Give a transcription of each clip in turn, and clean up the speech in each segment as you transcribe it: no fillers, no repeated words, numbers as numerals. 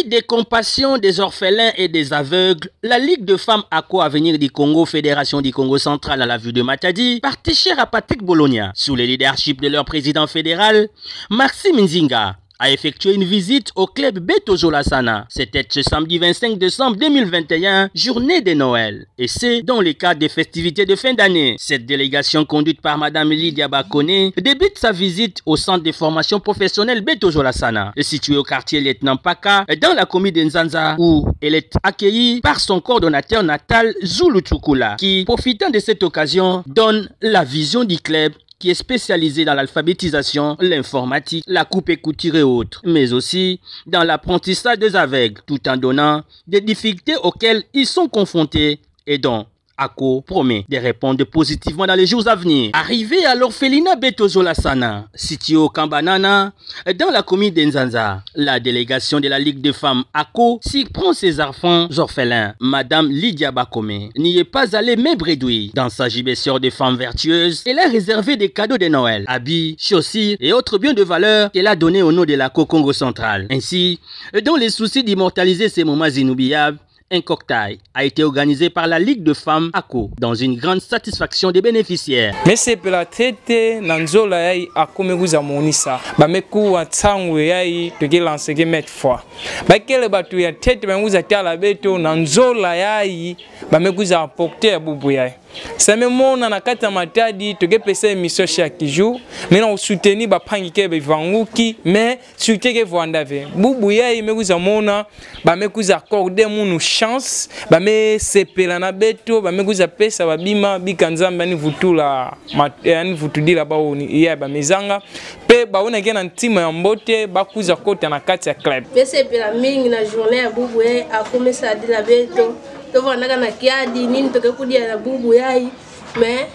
Souci de compassion des orphelins et des aveugles, la Ligue de femmes ACO Avenir du Congo, Fédération du Congo central à la vue de Matadi, parti cher à Patrick Bologna, sous le leadership de leur président fédéral, Maxime Nzinga, a effectué une visite au club Beto Zolasana. C'était ce samedi 25 décembre 2021, journée de Noël. Et c'est dans le cadre des festivités de fin d'année. Cette délégation conduite par Madame Lydia Bakone débute sa visite au centre de formation professionnelle Beto Zolasana, situé au quartier Lieutenant Paka, dans la commune de Nzanza, où elle est accueillie par son coordonnateur natal Zulu Chukula, qui, profitant de cette occasion, donne la vision du club qui est spécialisé dans l'alphabétisation, l'informatique, la coupe et couture et autres, mais aussi dans l'apprentissage des aveugles, tout en donnant des difficultés auxquelles ils sont confrontés et dont ACO promet de répondre positivement dans les jours à venir. Arrivé à l'orphelinat Betozolasana, situé au Kambanana, dans la commune d'Nzanza, la délégation de la Ligue des femmes ACO s'y prend ses enfants orphelins. Madame Lydia Bakome n'y est pas allée mais bredouille. Dans sa gibecière de femmes vertueuses, elle a réservé des cadeaux de Noël, habits, chaussures et autres biens de valeur qu'elle a donnés au nom de l'ACO Congo central. Ainsi, dans les soucis d'immortaliser ces moments inoubliables, un cocktail a été organisé par la Ligue de femmes ACO dans une grande satisfaction des bénéficiaires. Mesepela tete na nzola yai akomi kuza monisa bamekuwa ntango yai tokilanseke mete fois bakele bato ya tete bamekuza tala beto na nzola yai bamekuza apporte ya bubu yai samemona na kati ya matadi tokepesa émission chaque jour mais na kosoutenir bapangi ke bevanguki mais surtout ke vwanda ve bubu yai mekuza mona bamekuza accorde munu chance bamesepela na beto bamekuza pesa babima bika nzambe ani vutula ani vutudila baoni ya bamezanga mpe baonaki na ntima ya mbote bakuza kota na kati ya club. Mesepela mingi na journée ya bubu yai akomisa adila beto tovandaka na kiadi nini tokekudia na bubu yai mais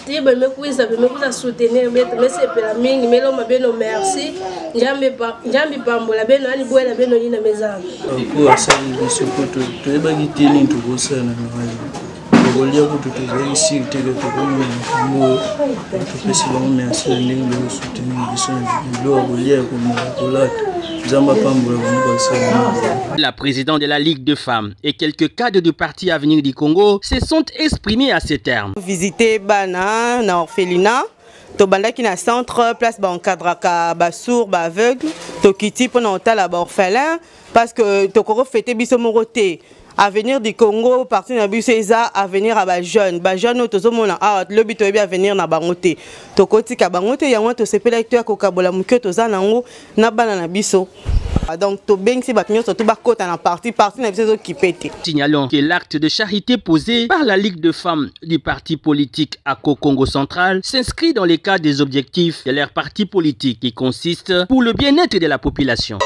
ti bemekuisa bemekuisa soutenir beto mesepela mingi melomba beno merci njambi pambola beno alibwela beno nina mezanga po asali biso po toyebaki te nini tokosala na noel tokolia kutu tozalaki sire te ke tokomona makambo oyo topesi bango merci na ndenge bakosoutenir biso na biloko ya kolia ya komela kolata. La présidente de la Ligue de femmes et quelques cadres du parti Avenir du Congo se sont exprimés à ces termes. Visiter bana na orphelinat tobandaki na centre place baencadraka basourd baaveugle tokiti mpona kotala baorphelin parce que tokoki fete biso moko te. Avenir du Congo parti na biso eza avenir ya bajeune bajeune oyo tozomona awa lobi toyebi avenir na bango te tokotika bango te yango tosepelaki toya kokabola moke toza nango na bana na biso. Donc tobengisi bato nyonso to bakota na parti parti na biso ezokipe te. Signalons que l'acte de charité posé par la Ligue de femmes du parti politique ACO Congo Central s'inscrit dans le cadre des objectifs de leur parti politique qui consiste pour le bien-être de la population.